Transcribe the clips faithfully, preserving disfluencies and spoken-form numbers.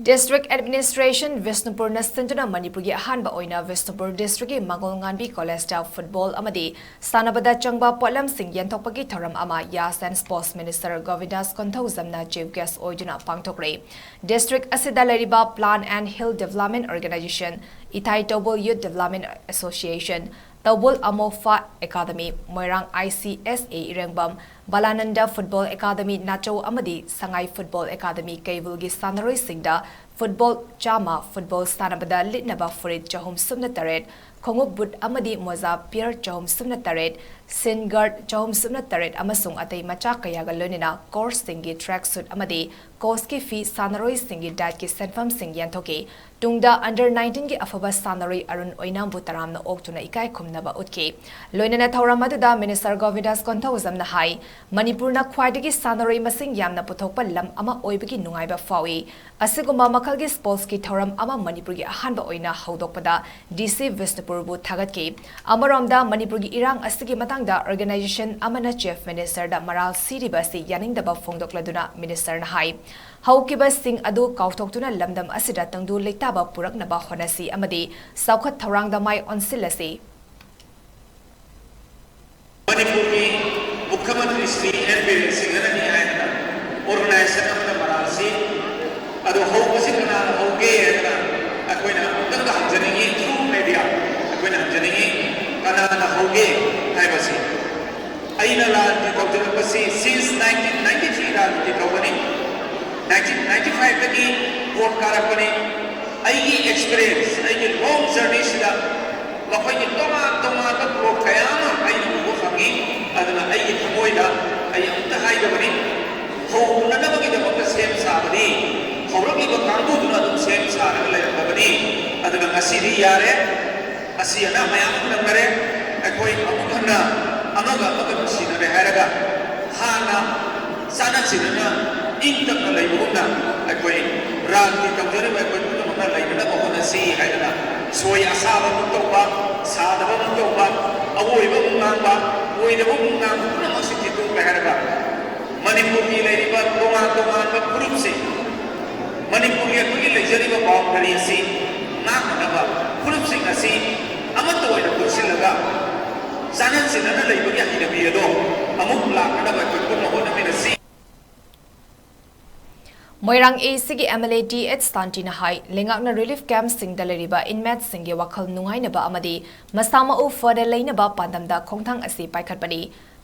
District Administration ꯕꯤꯁꯅꯨꯄꯨꯔꯅ ꯁꯤꯟꯗꯨꯅ ꯃꯅꯤꯄꯨꯔꯒꯤ ꯑꯍꯥꯟꯕ ꯑꯣꯏꯅ ꯕꯤꯁꯅꯨꯄꯨꯔ districtꯀꯤ ꯃꯥꯡꯒꯣꯜ ꯉꯥꯟꯕꯤ collegeꯇ football ꯑꯃꯗꯤ ꯁꯥꯟꯅꯕꯗ ꯆꯪꯕ ꯄꯣꯠꯂꯝꯁꯤꯡ ꯌꯦꯟꯊꯣꯛꯄꯒꯤ ꯊꯧꯔꯝ ꯑꯃ Youth and Sports Minister ꯒꯣꯕꯤꯟꯗꯥꯁ ꯀꯣꯟꯊꯧꯖꯝꯅ chief guest ꯑꯣꯏꯗꯨꯅ ꯄꯥꯡꯊꯣꯛꯈ꯭ꯔꯦ꯫ District ꯑꯁꯤꯗ ꯂꯩꯔꯤꯕ Plant and Hill Development Organization, ꯏꯊꯥꯏ ꯇꯧꯕꯨꯜ Youth Development Association, ꯇꯧꯕꯨꯜ ꯑꯃꯣꯐꯥ Academy, Moirang ICSA ꯏꯔꯦꯡꯕꯝ, ꯕꯂꯥꯅꯟꯗ Football Academy ꯅꯥꯆꯧ ꯑꯃꯗꯤ ꯁꯉꯥꯏ Football Academy ꯀꯩꯕꯨꯜꯒꯤ ꯁꯥꯟꯅꯔꯣꯏꯁꯤꯡꯗ football ꯆꯥꯝꯃ, football ꯁꯥꯟꯅꯕꯗ ꯂꯤꯠꯅꯕ ꯐꯨꯔꯤꯠ ꯆꯍꯨꯝ ꯁꯨꯞꯅ ꯇꯔꯦꯠ, ꯈꯣꯡꯎꯞ boot ꯑꯃꯗꯤ ꯃꯣꯖꯥ pair ꯆꯍꯨꯝ ꯁꯨꯞꯅ ꯇꯔꯦꯠ, shin guard ꯆꯍꯨꯝ ꯁꯨꯞꯅ ꯇꯔꯦꯠ ꯑꯃꯁꯨꯡ ꯑꯇꯩ ꯃꯆꯥꯛ ꯀꯌꯥꯒ ꯂꯣꯏꯅꯅ coachꯁꯤꯡꯒꯤ track suit ꯑꯃꯗꯤ coachꯀꯤ fee, ꯁꯥꯟꯅꯔꯣꯏꯁꯤꯡꯒꯤ dietꯀꯤ ꯁꯦꯟꯐꯝꯁꯤꯡ ꯌꯦꯟꯊꯣꯛꯈꯤ꯫ ꯇꯨꯡꯗ under nineteenꯒꯤ ꯑꯐꯕ ꯁꯥꯟꯅꯔꯣꯏ ꯑꯔꯨꯟ ꯑꯣꯏꯅꯥꯝꯕꯨ ꯇꯔꯥꯝꯅ ꯑꯣꯛꯇꯨꯅ ꯏꯀꯥꯏ ꯈꯨꯝꯅꯕ ꯎꯠꯈꯤ꯫ ꯂꯣꯏꯅꯅ ꯊꯧꯔꯝ ꯑꯗꯨꯗ Minister ꯒꯣꯕꯤꯟꯗꯥꯁ ꯀꯣꯟꯊꯧꯖꯝꯅ ꯍꯥꯏ, ꯃꯅꯤꯄꯨꯔꯅ ꯈ꯭ꯋꯥꯏꯗꯒꯤ ꯁꯥꯟꯅꯔꯣꯏ ꯃꯁꯤꯡ ꯌꯥꯝꯅ ꯄꯨꯊꯣꯛꯄ ꯂꯝ ꯑꯃ ꯑꯣꯏꯕꯒꯤ ꯅꯨꯡꯉꯥꯏꯕ ꯐꯥꯎꯏ꯫ ꯑꯁꯤꯒꯨꯝꯕ ꯃꯈꯜꯒꯤ sportsꯀꯤ ꯊꯧꯔꯝ ꯑꯃ ꯃꯅꯤꯄꯨꯔꯒꯤ ꯑꯍꯥꯟꯕ ꯑꯣꯏꯅ ꯍꯧꯗꯣꯛꯄꯗ DC ꯕꯤꯁꯅꯨꯄꯨꯔꯕꯨ ꯊꯥꯒꯠꯈꯤ꯫ ꯑꯃꯔꯣꯝꯗ ꯃꯅꯤꯄꯨꯔꯒꯤ ꯏꯔꯥꯡ ꯑꯁꯤꯒꯤ ꯃꯇꯥꯡꯗ organization ꯑꯃꯅ Chief Ministerꯗ ꯃꯔꯥꯜ ꯁꯤꯔꯤꯕ ꯑꯁꯤ ꯌꯥꯅꯤꯡꯗꯕ ꯐꯣꯡꯗꯣꯛꯂꯗꯨꯅ Ministerꯅ ꯍꯥꯏ, ꯍꯧꯈꯤꯕꯁꯤꯡ ꯑꯗꯨ ꯀꯥꯎꯊꯣꯛꯇꯨꯅ ꯂꯝꯗꯝ ꯑꯁꯤꯗ ꯇꯪꯗꯨ ꯂꯩꯇꯥꯕ ꯄꯨꯔꯛꯅꯕ ꯍꯣꯠꯅꯁꯤ ꯑꯃꯗꯤ ꯆꯥꯎꯈꯠ ꯊꯧꯔꯥꯡꯗ ꯃꯥꯏ ꯑꯣꯟꯁꯤꯜꯂꯁꯤ꯫ ꯃꯅꯤꯄꯨꯔꯒꯤ ꯃꯨꯈ꯭ꯌ ꯃꯟꯇ꯭ꯔꯤ ꯁ꯭ꯔꯤ ꯑꯦꯟ ꯕꯤꯔꯦꯟ ꯁꯤꯡꯍꯅꯅꯤ ꯍꯥꯏꯗꯅ organization ꯑꯃꯅ ꯃꯔꯥꯜꯁꯤ ꯑꯗꯣ ꯍꯧꯕꯁꯤ ꯀꯅꯥꯅ ꯍꯧꯒꯦ ꯍꯥꯏꯗꯅ ꯑꯩꯈꯣꯏꯅ ꯑꯃꯨꯛꯇꯪꯒ ꯍꯪꯖꯅꯤꯡꯉꯤ, through media ꯑꯩꯈꯣꯏꯅ ꯍꯪꯖꯅꯤꯡꯉꯤ, ꯀꯅꯥꯅ ꯍꯧꯒꯦ ꯍꯥꯏꯕꯁꯤ꯫ ꯑꯩꯅ ꯂꯥꯟꯗꯤ ꯇꯧꯖꯔꯛꯄꯁꯤ since nineteen ninety three ꯂꯥꯟꯗꯤ ꯇꯧꯒꯅꯤ, nineteen ninety fiveꯇꯒꯤ vote ꯀꯥꯔꯛꯄꯅꯤ꯫ ꯑꯩꯒꯤ experience, ꯑꯩꯒꯤ long journeyꯁꯤꯗ ꯃꯈꯣꯏꯒꯤ ꯇꯣꯉꯥꯟ ꯇꯣꯉꯥꯟꯕ ꯀꯣꯛ ꯀꯌꯥ ꯑꯃ ꯑꯩꯅ ꯎꯕ ꯐꯪꯉꯤ꯫ ꯑꯗꯨꯅ ꯑꯩꯒꯤ ꯊꯃꯣꯏꯗ ꯑꯩ ꯑꯃꯨꯛꯇ ꯍꯥꯏꯖꯕꯅꯤ, ꯍꯧꯅꯅꯕꯒꯤꯗꯃꯛꯇ ꯁꯦꯝ ꯁꯥꯕꯗꯤ ꯍꯧꯔꯛꯂꯤꯕ ꯀꯥꯡꯕꯨꯗꯨꯅ ꯑꯗꯨꯝ ꯁꯦꯝ ꯁꯥꯔꯒ ꯂꯩꯔꯝꯂꯕꯅꯤ꯫ ꯑꯗꯨꯅ ꯉꯁꯤꯗꯤ ꯌꯥꯔꯦ, ꯑꯁꯤ ꯑꯅꯥ ꯃꯌꯥꯝ ꯅꯪꯅꯔꯦ, ꯑꯩꯈꯣꯏ ꯑꯃꯨꯛ ꯍꯟꯅ ꯑꯃꯒ ꯑꯃꯒ ꯅꯨꯡꯁꯤꯅꯔꯦ ꯍꯥꯏꯔꯒ ꯍꯥꯟꯅ ꯆꯥꯟꯅ ꯆꯤꯟꯅꯅ ꯏꯪ ꯇꯞꯅ ꯂꯩꯕꯒꯨꯝꯅ ꯑꯩꯈꯣꯏ ꯔꯥꯟꯗꯤ ꯇꯧꯖꯔꯤꯕ ꯑꯩꯈꯣꯏ ꯄꯨꯝꯅꯃꯛꯅ ꯂꯩꯅꯅꯕ ꯍꯣꯠꯅꯁꯤ ꯍꯥꯏꯗꯅ ꯁꯣꯏ ꯑꯁꯥꯕ ꯑꯃꯨꯛ ꯇꯧꯕ, ꯁꯥꯗꯕ ꯑꯃꯨꯛ ꯇꯧꯕ, ꯑꯋꯣꯏꯕ ꯑꯃꯨꯛ ꯉꯥꯡꯕ, ꯑꯣꯏꯗꯕ ꯑꯃꯨꯛ ꯉꯥꯡꯕ ꯄꯨꯝꯅꯃꯛꯁꯤ ꯊꯤꯠꯇꯣꯛꯂꯦ ꯍꯥꯏꯔꯒ ꯃꯅꯤꯄꯨꯔꯒꯤ ꯂꯩꯔꯤꯕ ꯇꯣꯉꯥꯟ ꯇꯣꯉꯥꯟꯕ ꯐꯨꯔꯨꯞꯁꯤꯡ, ꯃꯅꯤꯄꯨꯔꯒꯤ ꯀꯔꯤ ꯑꯁꯤ ꯉꯥꯛꯅꯅꯕ ꯐꯨꯔꯨꯞꯁꯤꯡ ꯑꯁꯤ ꯑꯃꯠꯇ ꯑꯣꯏꯅ ꯄꯨꯟꯁꯤꯜꯂꯒ ꯆꯥꯟꯅ ꯆꯤꯟꯅꯅ ꯂꯩꯕꯒꯤ ꯍꯩꯅꯕꯤ ꯑꯗꯣ ꯑꯃꯨꯛ ꯂꯥꯛꯅꯅꯕ ꯑꯩꯈꯣꯏ ꯄꯨꯟꯅ ꯍꯣꯠꯅꯃꯤꯟꯅꯁꯤ꯫ ꯃꯣꯏꯔꯥꯡ ꯑꯦ ꯁꯤꯒꯤ M L A T H ꯁꯥꯟꯇꯤꯅ ꯍꯥꯏ, ꯂꯩꯉꯥꯛꯅ ꯔꯤꯂꯤꯐ ꯀꯦꯝꯞꯁꯤꯡꯗ ꯂꯩꯔꯤꯕ ꯏꯟꯃꯦꯠꯁꯤꯡꯒꯤ ꯋꯥꯈꯜ ꯅꯨꯡꯉꯥꯏꯅꯕ ꯑꯃꯗꯤ ꯃꯁꯥ ꯃꯎ ꯐꯅ ꯂꯩꯅꯕ ꯄꯥꯟꯗꯝꯗ ꯈꯣꯡꯊꯥꯡ ꯑꯁꯤ ꯄꯥꯏꯈꯠꯄꯅꯤ꯫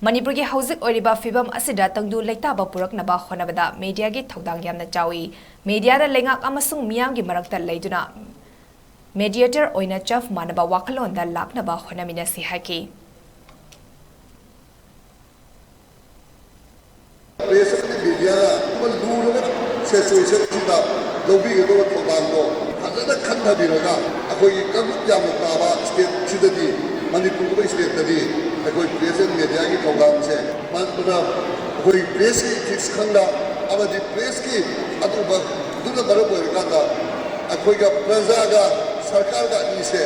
ꯃꯅꯤꯄꯨꯔꯒꯤ ꯍꯧꯖꯤꯛ ꯑꯣꯏꯔꯤꯕ ꯐꯤꯕꯝ ꯑꯁꯤꯗ ꯇꯪꯗꯨ ꯂꯩꯇꯥꯕ ꯄꯨꯔꯛꯅꯕ ꯍꯣꯠꯅꯕꯗ ꯃꯦꯗꯤꯌꯥꯒꯤ ꯊꯧꯗꯥꯡ ꯌꯥꯝꯅ ꯆꯥꯎꯏ꯫ ꯃꯦꯗꯤꯌꯥꯗ ꯂꯩꯉꯥꯛ ꯑꯃꯁꯨꯡ ꯃꯤꯌꯥꯝꯒꯤ ꯃꯔꯛꯇ ꯂꯩꯗꯨꯅ ꯃꯦꯗꯤꯌꯦꯇꯔ ꯑꯣꯏꯅ ꯆꯞ ꯃꯥꯟꯅꯕ ꯋꯥꯈꯜꯂꯣꯟꯗ ꯂꯥꯛꯅꯕ ꯍꯣꯠꯅꯃꯤꯟꯅꯁꯤ ꯍꯥꯏꯈꯤ꯫ ꯄ꯭ꯔꯦꯁ ꯑꯃꯗꯤ ꯃꯦꯗꯤꯌꯥꯅ ꯑꯗꯨꯒꯨꯝꯕ ꯂꯨꯔꯕ ꯁꯤꯆꯨꯋꯦꯁꯟꯁꯤꯗ ꯂꯧꯕꯤꯒꯗꯕ ꯊꯧꯗꯥꯡꯗꯣ ꯐꯖꯅ ꯈꯟꯊꯕꯤꯔꯒ ꯑꯩꯈꯣꯏꯒꯤ ꯀꯥꯡꯂꯨꯞ ꯌꯥꯝꯅ ꯇꯥꯕ ꯁ꯭ꯇꯦꯠꯁꯤꯗꯗꯤ, ꯃꯅꯤꯄꯨꯔꯒꯨꯝꯕ ꯁ꯭ꯇꯦꯠꯇꯗꯤ ꯑꯩꯈꯣꯏ ꯄ꯭ꯔꯦꯁ ꯑꯦꯟ ꯃꯦꯗꯤꯌꯥꯒꯤ ꯊꯧꯗꯥꯡꯁꯦ ꯃꯔꯝ ꯑꯩꯈꯣꯏ ꯄ꯭ꯔꯦꯁꯀꯤ ꯏꯊꯤꯛꯁ ꯈꯪꯗ ꯑꯃꯗꯤ ꯄ꯭ꯔꯦꯁꯀꯤ ꯑꯗꯨꯒꯨꯝꯕꯗꯨꯅ ꯃꯔꯝ ꯑꯣꯏꯔꯀꯥꯟꯗ ꯑꯩꯈꯣꯏꯒ ꯄ꯭ꯔꯖꯥꯒ ꯁꯔꯀꯥꯔꯒ ꯑꯅꯤꯁꯦ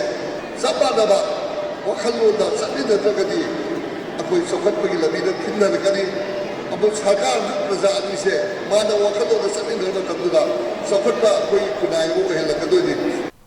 ꯆꯞ ꯃꯥꯟꯅꯕ ꯋꯥꯈꯜꯂꯣꯟꯗ ꯆꯠꯃꯤꯟꯅꯗ꯭ꯔꯒꯗꯤ ꯑꯩꯈꯣꯏ ꯆꯥꯎꯈꯠꯄꯒꯤ ꯂꯝꯕꯤꯗ ꯊꯤꯟꯊꯔꯛꯀꯅꯤ꯫ ꯑꯃꯨꯛ ꯁꯔꯀꯥꯔꯒ ꯄ꯭ꯔꯖꯥ ꯑꯅꯤꯁꯦ ꯃꯥꯟꯅꯕ ꯋꯥꯈꯜꯂꯣꯟꯗ ꯆꯠꯃꯤꯟꯅꯕ ꯃꯇꯝꯗꯨꯗ ꯆꯥꯎꯈꯠꯄ ꯑꯩꯈꯣꯏꯒꯤ ꯈꯨꯟꯅꯥꯏ ꯑꯃ ꯑꯣꯏꯍꯜꯂꯛꯀꯗꯣꯏꯅꯤ꯫